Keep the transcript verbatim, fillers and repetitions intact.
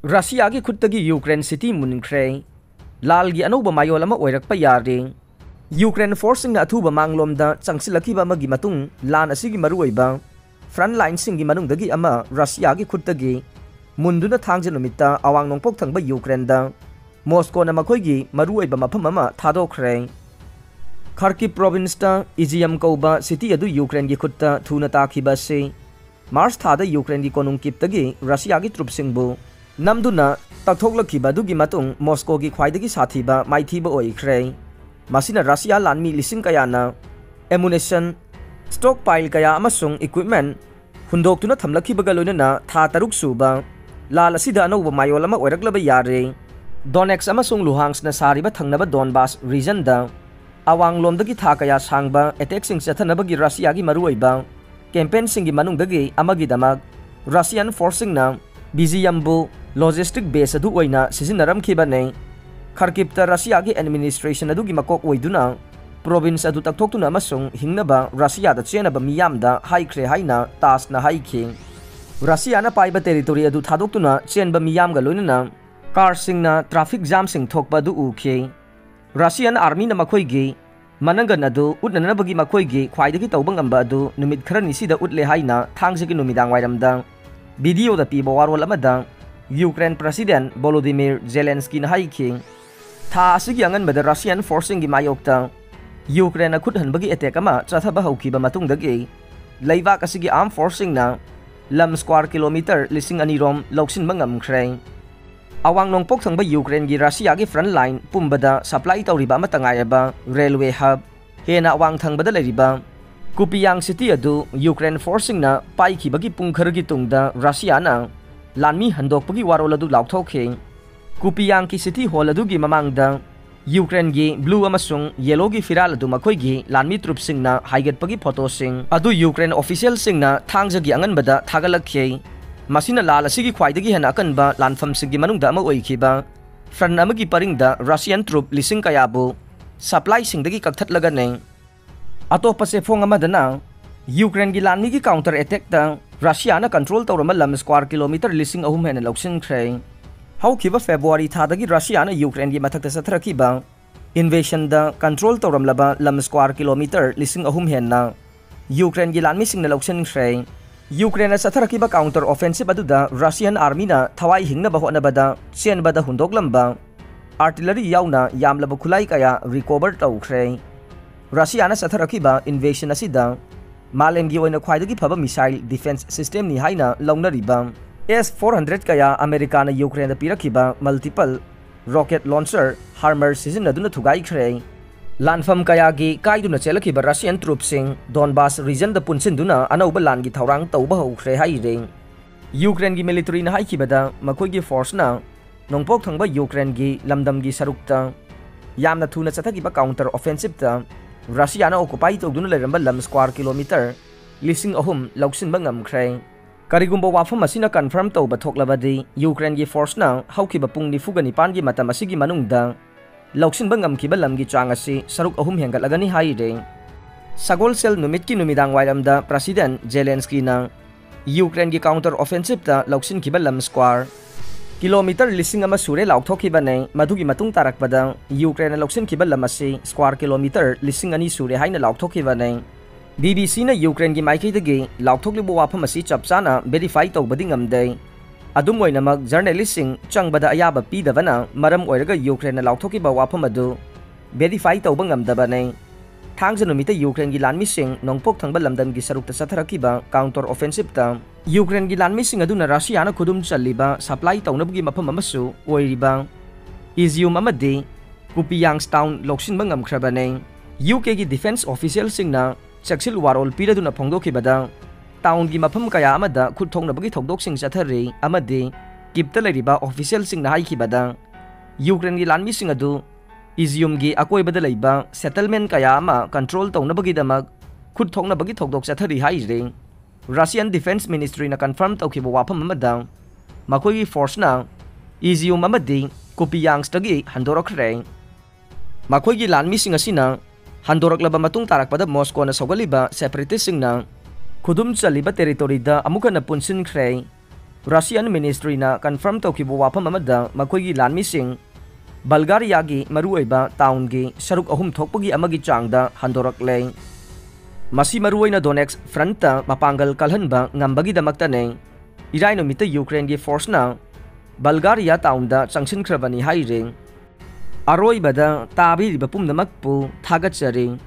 ꯔꯁꯤꯌꯥꯒꯤ ꯈꯨꯠꯇꯒꯤ Ukraine city ꯃꯨꯟꯈ꯭ꯔꯦ꯫ ꯂꯥꯜꯒꯤ ꯑꯅꯧꯕ ꯃꯌꯣꯜ ꯑꯃ ꯑꯣꯏꯔꯛꯄ ꯌꯥꯔꯦ꯫ ꯌꯨꯀ꯭ꯔꯦꯟ ꯐꯣꯔꯁꯁꯤꯡꯅ ꯑꯊꯨꯕ ꯃꯥꯡꯂꯣꯝꯗ ꯆꯪꯁꯤꯜꯂꯛꯈꯤꯕ ꯑꯃꯒꯤ ꯃꯇꯨꯡ, ꯂꯥꯟ ꯑꯁꯤꯒꯤ ꯃꯔꯨꯑꯣꯏꯕ ꯐ꯭ꯔꯟꯠ ꯂꯥꯏꯟꯁꯤꯡꯒꯤ ꯃꯅꯨꯡꯗꯒꯤ ꯑꯃ ꯔꯁꯤꯌꯥꯒꯤ ꯈꯨꯠꯇꯒꯤ ꯃꯨꯟꯗꯨꯅ ꯊꯥꯡꯖ ꯅꯨꯃꯤꯠꯇ ꯑꯋꯥꯡ ꯅꯣꯡꯄꯣꯛ ꯊꯪꯕ ꯌꯨꯀ꯭ꯔꯦꯟꯗ ꯃꯣꯁꯀꯣꯅ ꯃꯈꯣꯏꯒꯤ ꯃꯔꯨꯑꯣꯏꯕ ꯃꯐꯝ ꯑꯃ ꯊꯥꯗꯣꯛꯈ꯭ꯔꯦ꯫ ꯈꯥꯔꯀꯤꯞ ꯄ꯭ꯔꯣꯚꯤꯟꯁꯇ ꯏꯖꯤꯌꯝ ꯀꯧꯕ ꯁꯤꯇꯤ ꯑꯗꯨ ꯌꯨꯀ꯭ꯔꯦꯟꯒꯤ ꯈꯨꯠꯇ ꯊꯨꯅ ꯇꯥꯈꯤꯕ ꯑꯁꯤ ꯃꯥꯔꯆ ꯊꯥꯗ ꯌꯨꯀ꯭ꯔꯦꯟꯒꯤ ꯀꯣꯅꯨꯡ ꯀꯤꯞꯇꯒꯤ ꯔꯁꯤꯌꯥꯒꯤ ꯇ꯭ꯔꯨꯞꯁꯤꯡꯕꯨ ꯅꯝꯗꯨꯅ ꯇꯛꯊꯣꯛꯂꯛꯈꯤꯕ ꯑꯗꯨꯒꯤ ꯃꯇꯨꯡ ꯃꯣꯁꯀꯣꯒꯤ ꯈ꯭ꯋꯥꯏꯗꯒꯤ ꯁꯥꯊꯤꯕ ꯃꯥꯏꯊꯤꯕ ꯑꯣꯏꯈ꯭ꯔꯦ꯫ ꯃꯁꯤꯅ ꯔꯁꯤꯌꯥ ꯂꯥꯟꯃꯤ ꯂꯤꯁꯤꯡ ꯀꯌꯥꯅ ꯑꯦꯃꯨꯅꯤꯁꯟ, ꯁ꯭ꯇꯣꯛ ꯄꯥꯏꯜ ꯀꯌꯥ ꯑꯃꯁꯨꯡ ꯏꯀ꯭ꯋꯤꯞꯃꯦꯟ ꯍꯨꯟꯗꯣꯛꯇꯨꯅ ꯊꯝꯂꯛꯈꯤꯕꯒ ꯂꯣꯏꯅꯅ ꯊꯥ ꯇꯔꯨꯛ ꯁꯨꯕ ꯂꯥꯜ ꯑꯁꯤꯗ ꯑꯅꯧꯕ ꯃꯌꯣꯜ ꯑꯃ ꯑꯣꯏꯔꯛꯂꯕ ꯌꯥꯔꯦ꯫ ꯗꯣꯅꯦꯠꯁ ꯑꯃꯁꯨꯡ ꯂꯨꯍꯥꯟꯁꯅ ꯁꯥꯔꯤꯕ ꯊꯪꯅꯕ ꯗꯣꯟꯕꯥꯁ ꯔꯤꯖꯟꯗ ꯑꯋꯥꯡꯂꯣꯝꯗꯒꯤ ꯊꯥ ꯀꯌꯥ ꯁꯥꯡꯕ ꯑꯦꯇꯦꯛꯁꯤꯡ ꯆꯠꯊꯅꯕꯒꯤ ꯔꯁꯤꯌꯥꯒꯤ ꯃꯔꯨꯑꯣꯏꯕ ꯀꯦꯝꯄꯦꯟꯁꯤꯡꯒꯤ ꯃꯅꯨꯡꯗꯒꯤ ꯑꯃꯒꯤꯗꯃꯛ ꯔꯁꯤꯌꯥꯟ ꯐꯣꯔꯁꯁꯤꯡꯅ ꯕꯤꯖꯤꯌꯝꯕꯨ ꯂꯣꯖꯤꯁꯇꯤꯛ ꯕꯦꯁ ꯑꯗꯨ ꯑꯣꯏꯅ ꯁꯤꯖꯤꯟꯅꯔꯝꯈꯤꯕꯅꯤ꯫ ꯈꯥꯔꯀꯤꯞꯇ ꯔꯁꯤꯌꯥꯒꯤ ꯑꯦꯗꯃꯤꯅꯤꯁꯇ꯭ꯔꯦꯁꯟ ꯑꯗꯨꯒꯤ ꯃꯀꯣꯛ ꯑꯣꯏꯗꯨꯅ ꯄ꯭ꯔꯣꯚꯤꯟꯁ ꯑꯗꯨ ꯇꯛꯊꯣꯛꯇꯨꯅ ꯑꯃꯁꯨꯡ ꯍꯤꯡꯅꯕ ꯔꯁꯤꯌꯥꯗ ꯆꯦꯟꯅꯕ ꯃꯤꯌꯥꯝꯗ ꯍꯥꯏꯈ꯭ꯔꯦ ꯍꯥꯏꯅ ꯇꯥꯁꯅ ꯍꯥꯏꯈꯤ꯫ ꯔꯁꯤꯌꯥꯅ ꯄꯥꯏꯕ ꯇꯦꯔꯤꯇꯣꯔꯤ ꯑꯗꯨ ꯊꯥꯗꯣꯛꯇꯨꯅ ꯆꯦꯟꯕ ꯃꯤꯌꯥꯝꯒ ꯂꯣꯏꯅꯅ ꯀꯥꯔꯁꯤꯡꯅ ꯇ꯭ꯔꯥꯐꯤꯛ ꯖꯥꯝꯁꯤꯡ ꯊꯣꯛꯄ ꯑꯗꯨ ꯎꯈꯤ꯫ ꯔꯁꯤꯌꯥꯟ ꯑꯥꯔꯃꯤꯅ ꯃꯈꯣꯏꯒꯤ ꯃꯅꯪꯒꯟ ꯑꯗꯨ ꯎꯠꯅꯅꯕꯒꯤ ꯃꯈꯣꯏꯒꯤ ꯈ꯭ꯋꯥꯏꯗꯒꯤ ꯇꯧꯕ ꯉꯝꯕ ꯑꯗꯨ ꯅꯨꯃꯤꯠ ꯈꯔꯅꯤꯁꯤꯗ ꯎꯠꯂꯦ ꯍꯥꯏꯅ ꯊꯥꯡꯖꯒꯤ ꯅꯨꯃꯤꯗꯥꯡ ꯋꯥꯏꯔꯝꯗ ꯚꯤꯗꯤꯑꯣꯗ ꯄꯤꯕ ꯋꯥꯔꯣꯜ ꯑꯃꯗ ꯌꯨꯀ꯭ꯔꯦꯟ ꯄ꯭ꯔꯁꯤꯗꯦꯟ ꯚꯣꯂꯣꯗꯤꯃꯤꯔ ꯖꯦꯂꯦꯟꯁꯀꯤꯅ ꯍꯥꯏꯈꯤ꯫ ꯊꯥ ꯑꯁꯤꯒꯤ ꯑꯉꯟꯕꯗ ꯔꯁꯤꯌꯥꯟ ꯐꯣꯔꯁꯁꯤꯡꯒꯤ ꯃꯥꯌꯣꯛꯇ ꯌꯨꯀ꯭ꯔꯦꯟꯅ ꯈꯨꯠ ꯍꯟꯕꯒꯤ ꯑꯦꯇꯦꯛ ꯑꯃ ꯆꯠꯊꯕ ꯍꯧꯈꯤꯕ ꯃꯇꯨꯡꯗꯒꯤ ꯂꯩꯕꯥꯛ ꯑꯁꯤꯒꯤ ꯑꯥꯔꯝ ꯐꯣꯔꯁꯁꯤꯡꯅ ꯂꯝ ꯁ꯭ꯀ꯭ꯋꯥꯔ ꯀꯤꯂꯣꯃꯤꯇꯔ ꯂꯤꯁꯤꯡ ꯑꯅꯤ ꯔꯣꯝ ꯂꯧꯁꯤꯟꯕ ꯉꯝꯈ꯭ꯔꯦ꯫ ꯑꯋꯥꯡ ꯅꯣꯡꯄꯣꯛ ꯊꯪꯕ ꯌꯨꯀ꯭ꯔꯦꯟꯒꯤ ꯔꯁꯤꯌꯥꯒꯤ ꯐ꯭ꯔꯟꯠ ꯂꯥꯏꯟ ꯄꯨꯝꯕꯗ ꯁꯄ꯭ꯂꯥꯏ ꯇꯧꯔꯤꯕ ꯑꯃꯠꯇ ꯉꯥꯏꯔꯕ ꯔꯦꯜꯋꯦ ꯍꯕ, ꯍꯦꯟꯅ ꯑꯋꯥꯡ ꯊꯪꯕꯗ ꯂꯩꯔꯤꯕ ꯀꯨꯄꯤꯌꯥꯡ ꯁꯤꯇꯤ ꯑꯗꯨ ꯌꯨꯀ꯭ꯔꯦꯟ ꯐꯣꯔꯁꯁꯤꯡꯅ ꯄꯥꯏꯈꯤꯕꯒꯤ ꯄꯨꯡ ꯈꯔꯒꯤ ꯇꯨꯡꯗ ꯔꯁꯤꯌꯥꯅ ꯂꯥꯟꯃꯤ ꯍꯟꯗꯣꯛꯄꯒꯤ ꯋꯥꯔꯣꯜ ꯑꯗꯨ ꯂꯥꯎꯊꯣꯛꯈꯤ꯫ ꯀꯨꯄꯤꯌꯥꯡꯒꯤ ꯁꯤꯇꯤ ꯍꯣꯜ ꯑꯗꯨꯒꯤ ꯃꯃꯥꯡꯗ ꯌꯨꯀ꯭ꯔꯦꯟꯒꯤ ꯕ꯭ꯂꯨ ꯑꯃꯁꯨꯡ ꯌꯦꯂꯣꯒꯤ ꯐꯤꯔꯥꯜ ꯑꯗꯨ ꯃꯈꯣꯏꯒꯤ ꯂꯥꯟꯃꯤ ꯇ꯭ꯔꯨꯞꯁꯤꯡꯅ ꯍꯥꯏꯒꯠꯄꯒꯤ ꯐꯣꯇꯣꯁꯤꯡ ꯑꯗꯨ ꯌꯨꯀ꯭ꯔꯦꯟ ꯑꯣꯐꯤꯁꯤꯌꯦꯜꯁꯤꯡꯅ ꯊꯥꯡꯖꯒꯤ ꯑꯉꯟꯕꯗ ꯊꯥꯒꯠꯂꯛꯈꯤ꯫ ꯃꯁꯤꯅ ꯂꯥꯜ ꯑꯁꯤꯒꯤ ꯈ꯭ꯋꯥꯏꯗꯒꯤ ꯍꯦꯟꯅ ꯑꯀꯟꯕ ꯂꯥꯟꯐꯝꯁꯤꯡꯒꯤ ꯃꯅꯨꯡꯗ ꯑꯃ ꯑꯣꯏꯈꯤꯕ ꯐ꯭ꯔꯟꯠ ꯑꯃꯒꯤ ꯄꯔꯤꯡꯗ ꯔꯁꯤꯌꯥꯟ ꯇ꯭ꯔꯨꯞ ꯂꯤꯁꯤꯡ ꯀꯌꯥꯕꯨ ꯁꯄ꯭ꯂꯥꯏꯁꯤꯡꯗꯒꯤ ꯀꯛꯊꯠꯂꯒꯅꯤ꯫ ꯑꯇꯣꯞꯄ ꯆꯦꯐꯣꯡ ꯑꯃꯗꯅ ꯌꯨꯀ꯭ꯔꯦꯟꯒꯤ ꯂꯥꯟꯃꯤꯒꯤ ꯀꯥꯎꯟꯇꯔ ꯑꯦꯇꯦꯛꯇ ꯔꯁꯤꯌꯥꯅ ꯀꯟꯇ꯭ꯔꯣꯜ ꯇꯧꯔꯝꯕ ꯂꯝ ꯁ꯭ꯀ꯭ꯋꯥꯔ ꯀꯤꯂꯣꯃꯤꯇꯔ ꯂꯤꯁꯤꯡ ꯑꯍꯨꯝ ꯍꯦꯟꯅ ꯂꯧꯁꯤꯟꯈ꯭ꯔꯦ꯫ ꯍꯧꯈꯤꯕ February ꯊꯥꯗꯒꯤ ꯔꯁꯤꯌꯥꯅ ꯌꯨꯀ꯭ꯔꯦꯟꯒꯤ ꯃꯊꯛꯇ ꯆꯠꯊꯔꯛꯈꯤꯕ invasionꯗ control ꯇꯧꯔꯝꯂꯕ ꯂꯝ square kilometre ꯂꯤꯁꯤꯡ ꯑꯍꯨꯝ ꯍꯦꯟꯅ ꯌꯨꯀ꯭ꯔꯦꯟꯒꯤ ꯂꯥꯟꯃꯤꯁꯤꯡꯅ ꯂꯧꯁꯤꯟꯈ꯭ꯔꯦ꯫ ꯌꯨꯀ꯭ꯔꯦꯟꯅ ꯆꯠꯊꯔꯛꯈꯤꯕ counter offensive ꯑꯗꯨꯗ Russian armyꯅ ꯊꯋꯥꯏ ꯍꯤꯡꯅꯕ ꯍꯣꯠꯅꯕꯗ ꯆꯦꯟꯕꯗ ꯍꯨꯟꯗꯣꯛꯂꯝꯕ artillery ꯌꯥꯎꯅ ꯌꯥꯝꯂꯕ ꯈꯨꯠꯂꯥꯏ ꯀꯌꯥ recover ꯇꯧꯈ꯭ꯔꯦ꯫ ꯔꯁꯤꯌꯥꯅ ꯆꯠꯊꯔꯛꯈꯤꯕ invasion ꯑꯁꯤꯗ ꯃꯥꯂꯦꯝꯒꯤ ꯑꯣꯏꯅ ꯈ꯭ꯋꯥꯏꯗꯒꯤ ꯐꯕ missile defence systemꯅꯤ ꯍꯥꯏꯅ ꯂꯧꯅꯔꯤꯕ S four hundred ꯀꯌꯥ ꯑꯃꯦꯔꯤꯀꯥꯅ ꯌꯨꯀ꯭ꯔꯦꯟꯗ ꯄꯤꯔꯛꯈꯤꯕ multiple rocket launcher HIMARS ꯁꯤꯖꯤꯟꯅꯗꯨꯅ ꯊꯨꯒꯥꯏꯈ꯭ꯔꯦ꯫ ꯂꯥꯟꯐꯝ ꯀꯌꯥꯒꯤ ꯀꯥꯏꯗꯨꯅ ꯆꯦꯜꯂꯛꯈꯤꯕ Russian troops ꯁꯤꯡ Donbas regionꯗ ꯄꯨꯟꯁꯤꯟꯗꯨꯅ ꯑꯅꯧꯕ ꯂꯥꯟꯒꯤ ꯊꯧꯔꯥꯡ ꯇꯧꯕ ꯍꯧꯈ꯭ꯔꯦ ꯍꯥꯏꯔꯤ꯫ ꯌꯨꯀ꯭ꯔꯦꯟꯒꯤ militaryꯅ ꯍꯥꯏꯈꯤꯕꯗ, ꯃꯈꯣꯏꯒꯤ forceꯅ ꯅꯣꯡꯄꯣꯛ ꯊꯪꯕ ꯌꯨꯀ꯭ꯔꯦꯟꯒꯤ ꯂꯝꯗꯝꯒꯤ ꯁꯔꯨꯛꯇ ꯌꯥꯝꯅ ꯊꯨꯅ ꯆꯠꯊꯈꯤꯕ counter offensiveꯇ ꯔꯁꯤꯌꯥꯅ occupy ꯇꯧꯗꯨꯅ ꯂꯩꯔꯝꯕ ꯂꯝ square kilometre ꯂꯤꯁꯤꯡ ꯑꯍꯨꯝ ꯂꯧꯁꯤꯟꯕ ꯉꯝꯈ꯭ꯔꯦ꯫ ꯀꯔꯤꯒꯨꯝꯕ ꯋꯥꯐꯝ ꯑꯁꯤꯅ confirm ꯇꯧꯕ ꯊꯣꯛꯂꯕꯗꯤ, ꯌꯨꯀ꯭ꯔꯦꯟꯒꯤ forceꯅ ꯍꯧꯈꯤꯕ ꯄꯨꯡ ꯅꯤꯐꯨꯒ ꯅꯤꯄꯥꯟꯒꯤ ꯃꯇꯝ ꯑꯁꯤꯒꯤ ꯃꯅꯨꯡꯗ ꯂꯧꯁꯤꯟꯕ ꯉꯝꯈꯤꯕ ꯂꯝꯒꯤ ꯆꯥꯡ ꯑꯁꯤ ꯁꯔꯨꯛ ꯑꯍꯨꯝ ꯍꯦꯟꯒꯠꯂꯒꯅꯤ ꯍꯥꯏꯔꯦ꯫ ꯁꯒꯣꯜꯁꯦꯜ ꯅꯨꯃꯤꯠꯀꯤ ꯅꯨꯃꯤꯗꯥꯡ ꯋꯥꯏꯔꯝꯗ President Zelenskyꯅ ꯌꯨꯀ꯭ꯔꯦꯟꯒꯤ counter offensiveꯇ ꯂꯧꯁꯤꯟꯈꯤꯕ ꯂꯝ square kilometre ꯂꯤꯁꯤꯡ ꯑꯃ ꯁꯨꯔꯦ ꯂꯥꯎꯊꯣꯛꯈꯤꯕꯅꯦ꯫ ꯃꯗꯨꯒꯤ ꯃꯇꯨꯡ ꯇꯥꯔꯛꯄꯗ ꯌꯨꯀ꯭ꯔꯦꯟꯅ ꯂꯧꯁꯤꯟꯈꯤꯕ ꯂꯝ ꯑꯁꯤ square kilometre ꯂꯤꯁꯤꯡ ꯑꯅꯤ ꯁꯨꯔꯦ ꯍꯥꯏꯅ ꯂꯥꯎꯊꯣꯛꯈꯤꯕꯅꯦ꯫ BBCꯅ ꯌꯨꯀ꯭ꯔꯦꯟꯒꯤ ꯃꯥꯏꯀꯩꯗꯒꯤ ꯂꯥꯎꯊꯣꯛꯂꯤꯕ ꯋꯥꯐꯝ ꯑꯁꯤ ꯆꯞ ꯆꯥꯅ verify ꯇꯧꯕꯗꯤ ꯉꯝꯗꯦ꯫ ꯑꯗꯨꯝ ꯑꯣꯏꯅꯃꯛ, journalistꯁꯤꯡ ꯆꯪꯕꯗ ꯑꯌꯥꯕ ꯄꯤꯗꯕꯅ ꯃꯔꯝ ꯑꯣꯏꯔꯒ ꯌꯨꯀ꯭ꯔꯦꯟꯅ ꯂꯥꯎꯊꯣꯛꯈꯤꯕ ꯋꯥꯐꯝ ꯑꯗꯨ verify ꯇꯧꯕ ꯉꯝꯗꯕꯅꯤ꯫ ꯊꯥꯡꯖ ꯅꯨꯃꯤꯠꯇ ꯌꯨꯀ꯭ꯔꯦꯟꯒꯤ ꯂꯥꯟꯃꯤꯁꯤꯡ ꯅꯣꯡꯄꯣꯛ ꯊꯪꯕ ꯂꯝꯗꯝꯒꯤ ꯁꯔꯨꯛꯇ ꯆꯠꯊꯔꯛꯈꯤꯕ counter offensiveꯇ ꯌꯨꯀ꯭ꯔꯦꯟꯒꯤ ꯂꯥꯟꯃꯤꯁꯤꯡ ꯑꯗꯨꯅ ꯔꯁꯤꯌꯥꯅ ꯈꯨꯗꯨꯝ ꯆꯜꯂꯤꯕ supply ꯇꯧꯅꯕꯒꯤ ꯃꯐꯝ ꯑꯃꯁꯨ ꯑꯣꯏꯔꯤꯕ Izium ꯑꯃꯗꯤ Kupiansk town ꯂꯧꯁꯤꯟꯕ ꯉꯝꯈ꯭ꯔꯕꯅꯤ꯫ UKꯒꯤ defence officialꯁꯤꯡꯅ ꯆꯦꯛꯁꯤꯜ ꯋꯥꯔꯣꯜ ꯄꯤꯔꯗꯨꯅ ꯐꯣꯡꯗꯣꯛꯈꯤꯕꯗ, townꯒꯤ ꯃꯐꯝ ꯀꯌꯥ ꯑꯃꯗ ꯈꯨꯠ ꯊꯣꯛꯅꯕꯒꯤ ꯊꯧꯗꯣꯛꯁꯤꯡ ꯆꯠꯊꯔꯤ ꯑꯃꯗꯤ Kyivꯇ ꯂꯩꯔꯤꯕ officialꯁꯤꯡꯅ ꯍꯥꯏꯈꯤꯕꯗ, ꯌꯨꯀ꯭ꯔꯦꯟꯒꯤ ꯂꯥꯟꯃꯤꯁꯤꯡ ꯑꯗꯨ Iziumꯒꯤ ꯑꯀꯣꯏꯕꯗ ꯂꯩꯕ settlement ꯀꯌꯥ ꯑꯃ control ꯇꯧꯅꯕꯒꯤꯗꯃꯛ ꯈꯨꯠ ꯊꯣꯛꯅꯕꯒꯤ ꯊꯧꯗꯣꯛ ꯆꯠꯊꯔꯤ ꯍꯥꯏꯔꯤ꯫ Russian Defence Ministryꯅ confirm ꯇꯧꯈꯤꯕ ꯋꯥꯐꯝ ꯑꯃꯗ, ꯃꯈꯣꯏꯒꯤ forceꯅ Izium ꯑꯃꯗꯤ Kupianskꯇꯒꯤ ꯍꯟꯗꯣꯔꯛꯈ꯭ꯔꯦ꯫ ꯃꯈꯣꯏꯒꯤ ꯂꯥꯟꯃꯤꯁꯤꯡ ꯑꯁꯤꯅ ꯍꯟꯗꯣꯔꯛꯂꯕ ꯃꯇꯨꯡ ꯇꯥꯔꯛꯄꯗ Moscowꯅ ꯁꯧꯒꯠꯂꯤꯕ separatistꯁꯤꯡꯅ ꯈꯨꯗꯨꯝ ꯆꯜꯂꯤꯕ territoryꯗ ꯑꯃꯨꯛ ꯍꯟꯅ ꯄꯨꯟꯁꯤꯟꯈ꯭ꯔꯦ꯫ Russian ministry ꯅ confirm ꯇꯧꯈꯤꯕ ꯋꯥꯐꯝ ꯑꯃꯗ ꯃꯈꯣꯏꯒꯤ ꯂꯥꯟꯃꯤꯁꯤꯡ ꯕꯜꯒꯥꯔꯤꯌꯥꯒꯤ ꯃꯔꯨꯑꯣꯏꯕ town ꯒꯤ ꯁꯔꯨꯛ ꯑꯍꯨꯝ ꯊꯣꯛꯄꯒꯤ ꯑꯃꯒꯤ ꯆꯥꯡꯗ ꯍꯟꯗꯣꯔꯛꯂꯦ꯫ ꯃꯁꯤ ꯃꯔꯨꯑꯣꯏꯅ Donetsk front ꯇ ꯃꯄꯥꯡꯒꯜ ꯀꯜꯍꯟꯕ ꯉꯝꯕꯒꯤꯗꯃꯛꯇꯅꯦ꯫ ꯏꯔꯥꯏ ꯅꯨꯃꯤꯠꯇ Ukraine ꯒꯤ force ꯅ ꯕꯜꯒꯥꯔꯤꯌꯥ town ꯗ ꯆꯪꯁꯤꯟꯈ꯭ꯔꯕꯅꯤ ꯍꯥꯏꯔꯤ꯫ ꯑꯔꯣꯏꯕꯗ ꯇꯥꯕꯤꯔꯤꯕ ꯄꯨꯝꯅꯃꯛꯄꯨ ꯊꯥꯒꯠꯆꯔꯤ꯫